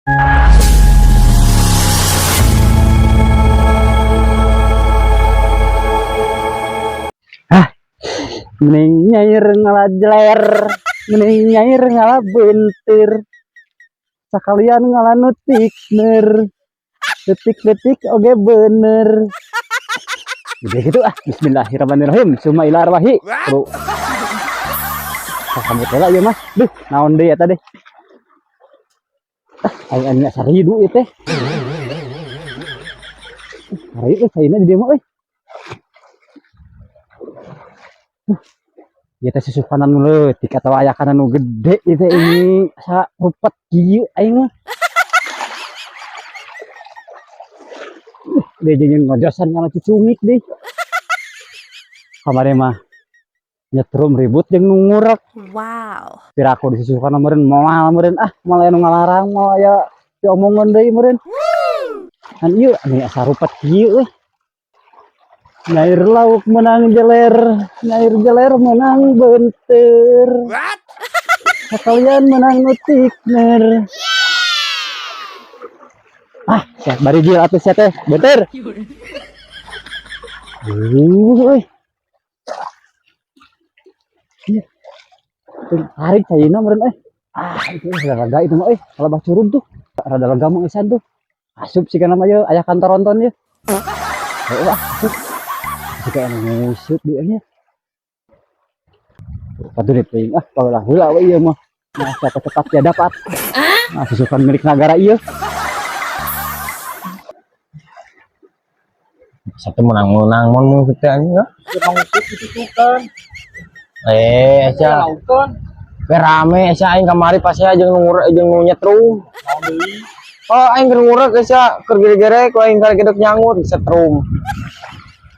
Ah, mending nyair ngala jeler, mending nyair ngala bentir. Sakalian ngala nu tikner. Detik-detik oge bener. Udah gitu ah. Bismillahirrahmanirrahim. Summa ila arwahi. Bro. Sambut heula ieu mah. Duh, naon deui eta deh. Ah, aing anya saridu ieu teh. Saridu caina di dieu mah euy. Ieu teh susupanan nu leutik atawa ayakan nu gede ieu teh ini asa rupet kieu aing mah. Dia jeung ngojosan kana cucungik deui. Kamari mah nyetrum ribut jeung nu ngurek. Wow. Piraku disusukan meureun moal meureun ah, moal aya nu ngalarang, moal aya diomongan deui meureun. Kan ieu anu asa rupet kieu euy. Nyair lauk menang jeler, nyair jeler menang benteur. What? Sekalian menang nu tikner. Ah, sia bari jil atuh sia teh, benteur. Euy. Iya. Tarik caina meureun euy. Ah, itu rada lega itu mah euy, kalau bah curug tuh. Rada lega mah eusan tuh. Asup sih kana mah ye, aya kantor nonton ye. Heuh ah, asup. Jika anu nguseup dieu nya. Patuh deh teuing ah, kalah heula we ieu mah. Nah, siapa cepat dia dapat. Nah, susukan milik negara ieu. Satu menang-menang mon mun teh anjing ah. Nguseup ditutukan. Eh, sia. Lautan. We rame sia aing kamari pas sia jeung nu ngurek jeung nu nyetrum. Naon deui? Oh, aing keur ngurek sia keur gere-gere ku aing karek nyangut setrum.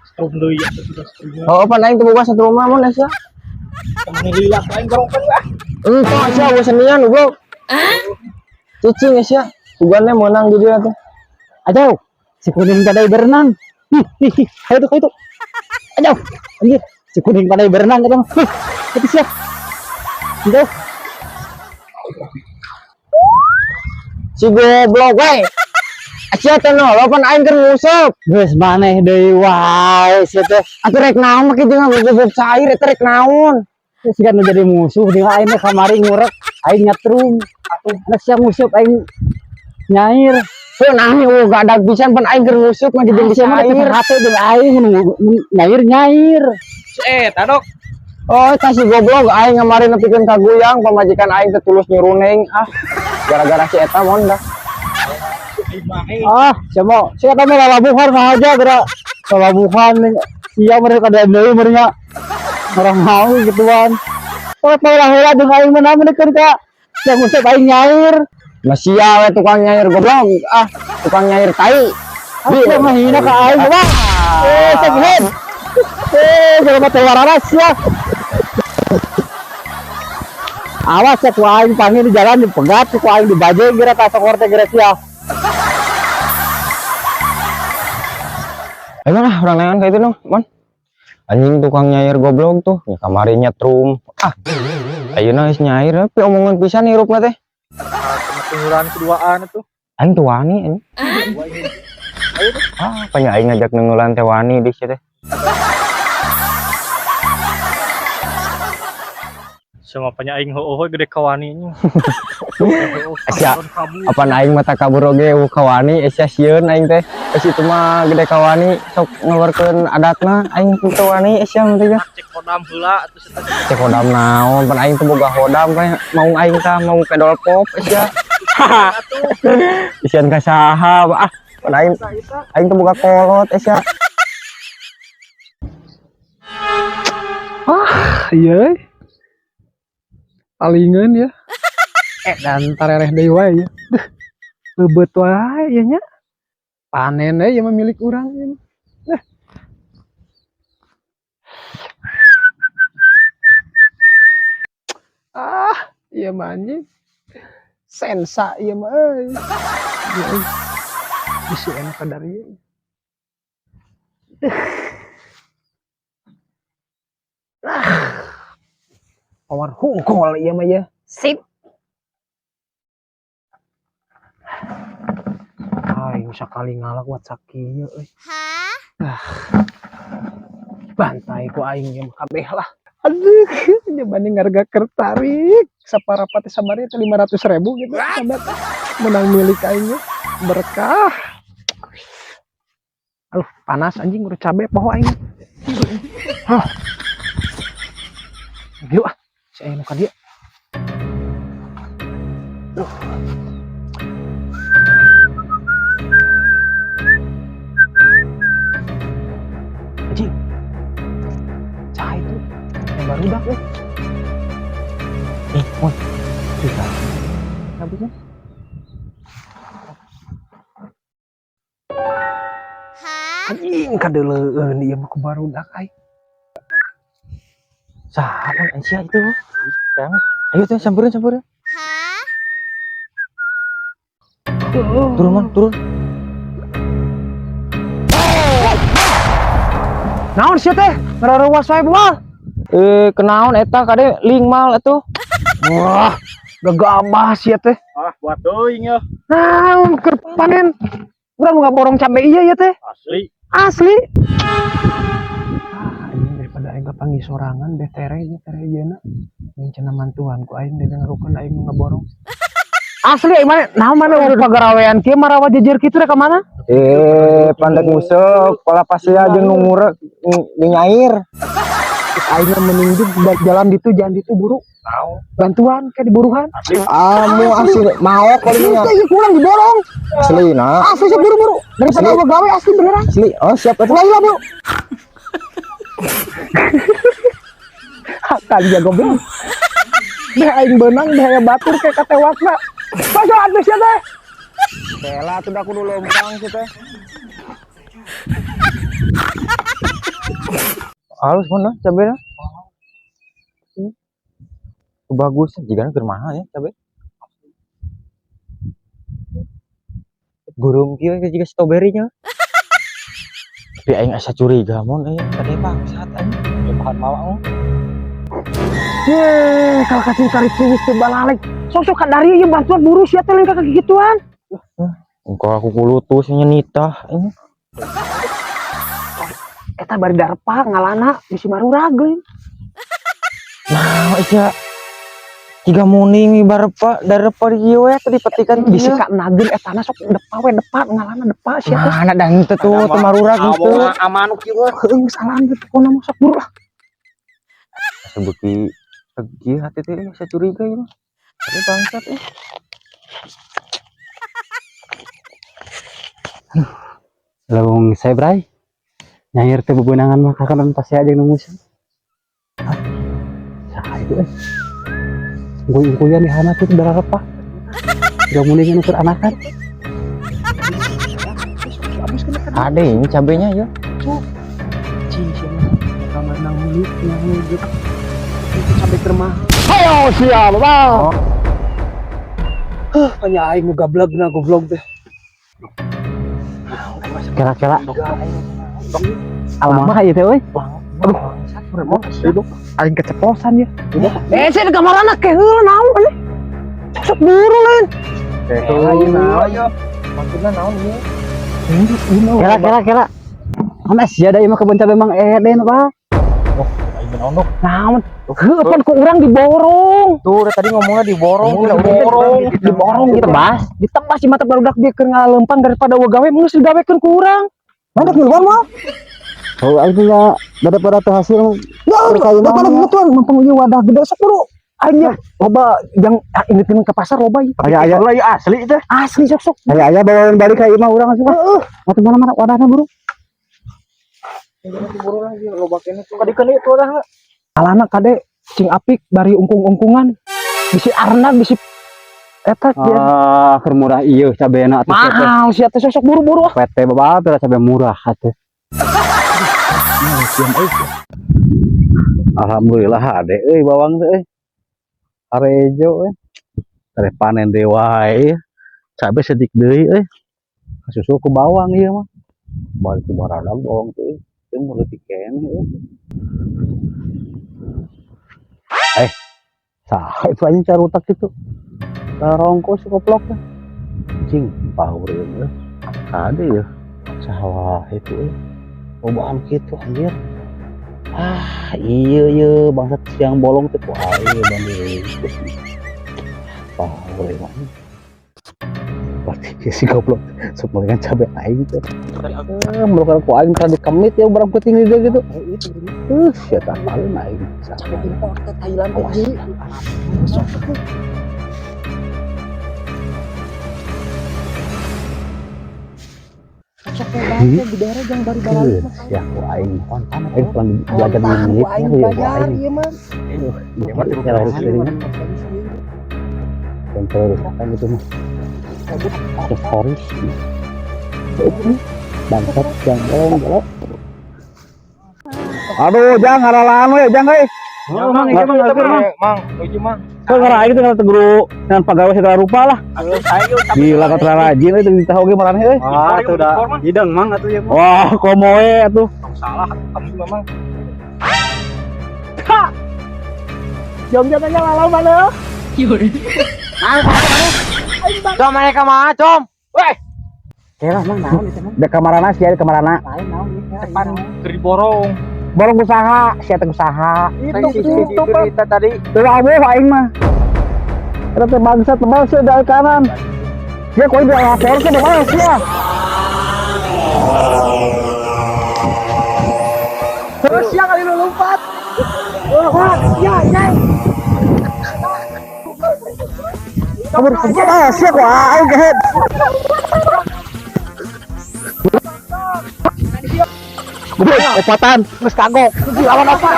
Setrum deui atuh sudah setrum. Oh, pan aing teu boga setrum mah mun sia. Temen lila aing garokan ah. Entah sia eueuh senian goblok. Cicing sia. Sugane meunang di dia teh. Aduh, si kuning pandai berenang. Hi, hi, hi. Ayo tuh, ayo tuh. Aduh, anjir. Si kuning pandai berenang katanya. Hih, itu siap. Aduh, Si goblok we. Sia teh no, pan aing keur nguseup. Geus maneh deui wae sia teh. Atuh rek naon make jeung goblok cair eta rek naon? Siga nu jadi musuh jeung aing teh kamari ngurek, aing nyetrum. Atuh, nah sia nguseup aing nyair. Heuh nah eueuh gadag pisan pan aing keur nguseup mah jeung Sia mah teu cair. hate jeung aing nu nyair nyair. Eh, tadok. Oh, eta si goblok aing kamari nepikeun ka guyang pamajikan aing teh tulus nyuruneng ah. Gara-gara si eta mon dah. Ah, sia mah sia teh mah lalabuhan aja geura. Lalabuhan sia mereka kada deui meureun orang mau gituan. Oh, teh heula jeung aing mah naon keur ka sia nguseup aing nyair. Masih we tukang nyair goblok ah, tukang nyair tai. Ah, sia mah hina ka aing mah. Eh, segehet. Eh, jelema teh wararas sia. Awas ya ku aing panggil di jalan dipegat ku aing dibajeng geura tah sokor teh geura sia. Ayo lah orang neangan kayak itu dong, Mon. Anjing tukang nyair goblok tuh, nya kamari nyetrum. Ah. Ayeuna geus nyair tapi omongan pisan hirupna teh. Tunggulan keduaan itu. Aing tuh wani anjing. Ah, panya aing ngajak nengelan teh wani di situ teh. Sama panya aing heueuh we gede kawani nya. Sia, apaan aing mata kabur oge eueuh kawani, sia sieun aing teh. Geus itu mah gede kawani sok ngeluarkeun adatna aing teu wani sia mah teh. Cek kodam heula atuh sia teh. Cek hodam naon, pan aing teu boga hodam pan mau aing tah mau pedol pop sia. Isian ka saha ah, pan aing aing teu boga kolot sia. Iya. Palingan ya. Eh, dan tarereh deui wae ya. Duh, leubeut wae ieu nya. Panen we ieu mah milik urang ieu mah. Nah. Ah, ieu mah anjing. Sensa ieu mah euy. Ieu euy. Bisi enak kadar ieu. Duh. Ah. Power hungkul ieu mah ya. Sip. Aing sakali ngalak wat sakieu euy. Ah. Bantai ku aing ieu mah kabeh lah. Aduh, nya banding harga kertarik saparapat teh sabari teh 500 ribu gitu. Sabat menang milik aing nya. Berkah. Aduh, panas anjing, urut cabe poho aing. Hah. Yuk ah, si aya nu ka dieu. Duh. Anjing. Cah itu yang barudak euy. Eh, mon. Sudah. Cabenya. Anjing, kadeuleueun ieu mah ku barudak aing. Saha sia itu? Ayo teh samperin, samperin. Turun, Mon, turun. Naon sia teh? Ngararuas wae moal. Eh, kenaon eta kade ling mal atuh. Wah, gagabah sia teh. Ah, buat teuing ya. Naon keur panen? Urang ngaborong cabe iya ya teh. Asli. Asli. Ah, anjing, daripada aing kapanggih sorangan deh tere nya tere yeuna. Yang cenah mantuan ku aing deh ngarukeun aing ngaborong. Asli aing mana? Naon mana pagarawean kieu marawa jejer kitu rek ka mana? Eh, pandek nguseup, pola pasea jeung nu ngurek nu nyair. Aing mah mending jalan ditu, jalan ditu buru. Bantuan kayak diburuhan. Amu asli maok paling nya. Iya, kurang diborong. Asli nah. Asli sih buru-buru. Daripada Asli. gua gawe asli beneran. Asli. Oh, siap atuh. Ulah lah, Bu. Kali jago goblok. Deh aing beunang deh aya batur kayak katewakna. Masa atuh sia teh? Kela atuh da kudu lompang sih teh. Halus mana cabenya? Bagus, jika keur mahal ya cabe. Burung kieu juga stroberinya. Tapi aing asa curiga mon euy, kade bangsat aing. Bahan mawa mah. Ye, kalau kasih tarik tulis teu balalik. Sosok kadari ieu bantuan buru sia teh lain ka kegituan. Engkau aku kulutus nya nitah ini. Eta bari darpa ngalana bisi marurag euy. Nah, iya. Tiga muning barepa darepa di kieu we tadi petikan Bisi kieu. ka nageun etana sok depa we depa ngalana depa sia teh. Mana dan teu tuh teu marurag gitu. Aman kieu. Heueuh geus alaan gitu pokona mah sok buru lah. Asa beuki kieu hati teh asa curiga ieu mah. Tapi bangsat eh. Leuweung saya bray. Nyair teh bebenangan mah kakanan pasti aja nu nguseup. Hah? Saha itu euy? Ungkuy-ungkuyan di hana tuh darah repah. Gak mending nu keur anakan. Ada ini cabenya ya. Cing sia mah bakal menang milik menang milik. Itu cabe keur mahal. Hayo siap, Bang. Huh, panya aing nu gablagna goblok teh. Kela-kela. Alamah ieu teh euy. Aduh, aing keceplosan ya. Eh, saya di kamar anak ke heula naon euy. Sok buru lain. Ayo. Maksudna naon ieu? Kela kela kela. Mana sia da ieu mah kebun cabe Mang Eden, Pak. Aing naon dok. Naon? Heuh, pan ku urang diborong. Tuh udah tadi ngomongnya diborong, Diborong. Diborong gitu. Ditebas. Ditebas di mata barudak dia keur ngalempang daripada euweuh gawe geus digawekeun ku urang. Mana ngeluar mah? Oh, aing nya daripada teu hasil. Ya, daripada gituan mumpung ieu wadah gede sok buru. Aing nya loba yang ingetin ke pasar loba ieu. Aya aya Lah ieu asli teh. Asli sok sok. Aya aya bawain balik ka imah urang asup. Heeh. Mati mana-mana wadahna buru. Buru lagi loba keneh tuh. Kadikeun ieu tuh dah. Alana kade cing apik bari ungkung-ungkungan. Bisi arna bisi eta dia. Ah, keur murah ieu cabena atuh sia teh. Mahal sia teh sok buru-buru ah. PT babah pira cabe murah atuh. Alhamdulillah ade euy bawang teh euy. Arejo euy. Teh panen deui wae. Cabe sedik deui euy. Kasusul ku bawang ieu mah. Balik ku baradag bawang teh euy. Teu leutik keneh euy. Eh, saha itu anjing carutak kitu? Rongko si koplok teh. Anjing, power ya. Kade ya. Saha itu euy. Lobaan kitu anjir. Ah, iya iya bangsat siang bolong teh ku aing banding. Power ya. Berarti si goblok sok meulikeun cabe aing teh. Eh, melukan ku aing tadi kemit ya barang penting dia gitu. Sia apaleun aing. Cabe impor ke Thailand teh. Awas. Ji. Sok banget di daerah jangan bari balalik mah. Sia ku aing. Kontan Aing pulang belajar Kontan menit ku aing ya ku bayar aing. ieu mah. Terus ini dan terus apa gitu mah. Aksesoris. Bangsat yang bolong bolong. Aduh, jangan ngaralaan we, jangan euy. Mang, ieu mah, ieu mah. Mang, lucu mang. Kau ngara aing teh ngara guru dengan pegawai segala rupa lah. Gila kata rajin euy teu tahu ge maraneh euy. Ah, tuh dah. Hidang mang atuh ya. Wah, komo we atuh. Salah, kamu juga mang. Jom-jom aja lalau mana? Com mereka mah, Com. Kira mang naon itu mang? Da kamarana sia di kamarana. Lain naon ieu? Pan keur borong. Borong usaha, sia teh usaha. Itu itu Pak. tadi. Teu abuh aing mah. Eta teh bangsat tebal sia dari kanan. Sia koin dilapor ke tebal sia. Terus ya kali lu lompat. Wah, ya ya. Kabur kabur ah sia ku aing kehed. Goblok, opatan. Terus kagok. Lawan apa?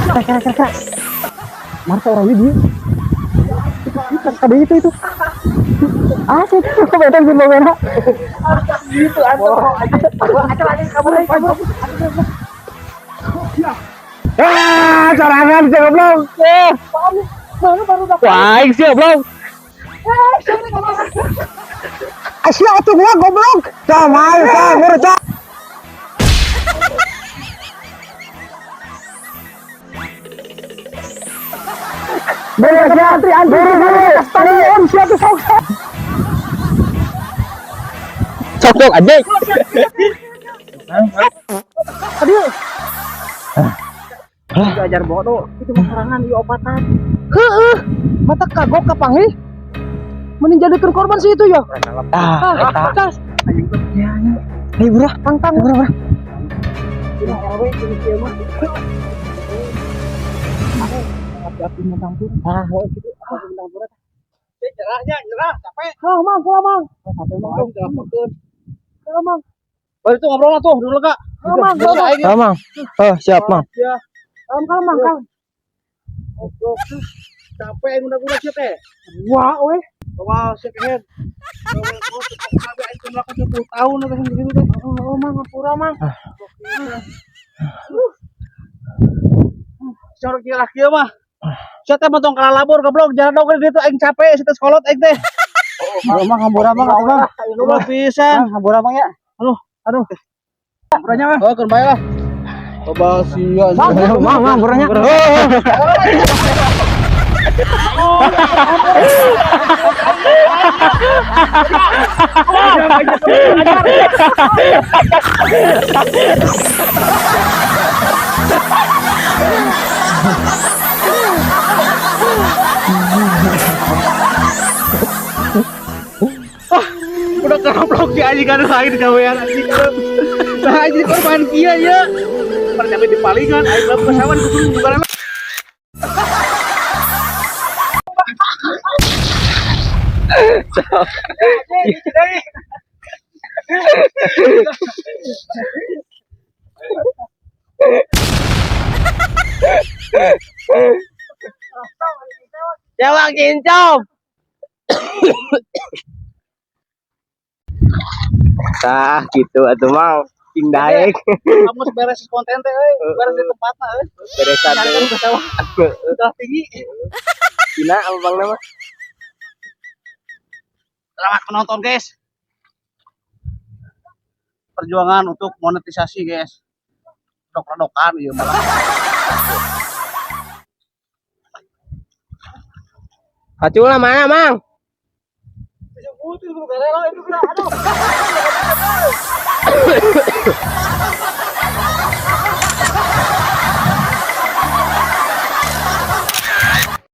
Kira kira kira. Marta orang ini dia. Ada itu itu. Ah, itu kebetulan sih bagaimana? Gitu atuh. Atuh anjing kabur kabur. Ah, sorangan sih goblok. Eh, Baru baru dah. wah, aing sih goblok. Asia atuh gua goblok. Sama aing sama cah. Beri antri antri beri stadion siapa sok Sok sok anjing. Ajar bodoh. Itu mah sorangan ieu opatan. Heeh. Mata kagok kapanggih. Mending jadikeun korban sih itu ya. Ah, eta. Tas. Hei, bro. Tang tang. Bro, bro. Ah, gitu. Nyerahnya, nyerah, capek. Ah, mang, kula mang. Sampai mang. Kula mang. Baru itu ngobrol lah tuh, dulu lega. Ah, mang, kula mang. Ah, Mang. Oh, siap, Mang. Kalem, kalem, mang, kalem. Capek aing udah-udah sih teh. Wah, weh. Wah, sih kehed. Sampai aing melakukan 10 tahun atau gitu teh. Oh, mang, ngapura, mang. Corok kira kieu mah. Sia teh mah tong kalalabur goblok, jalan dong gitu aing capek sia teh sekolot aing teh. Mang, ngapura, mang, atuh, mang. Goblok pisan. Mang, ngapura, mang ya. Aduh, aduh. Buranya mah. Oh, keun bae lah. Coba sia. Mang, mang, mang, buranya. Udah keroblok si anjing aduh aing digawean anjing. Nah anjing korban kieu ya. Pada sampai di palingan aing mah kesawan kudu bukan. Jawang cincong. Tah, gitu atuh Mang. Cing daek. Kamu beres konten teh euy, beres di tempatna euy. Beresan Cari kan kesawan. Udah tinggi. Cina apa Bang nama? Selamat menonton guys. Perjuangan untuk monetisasi guys. Dok-dokan ieu malah. Kaculna mana, Mang? Aduh.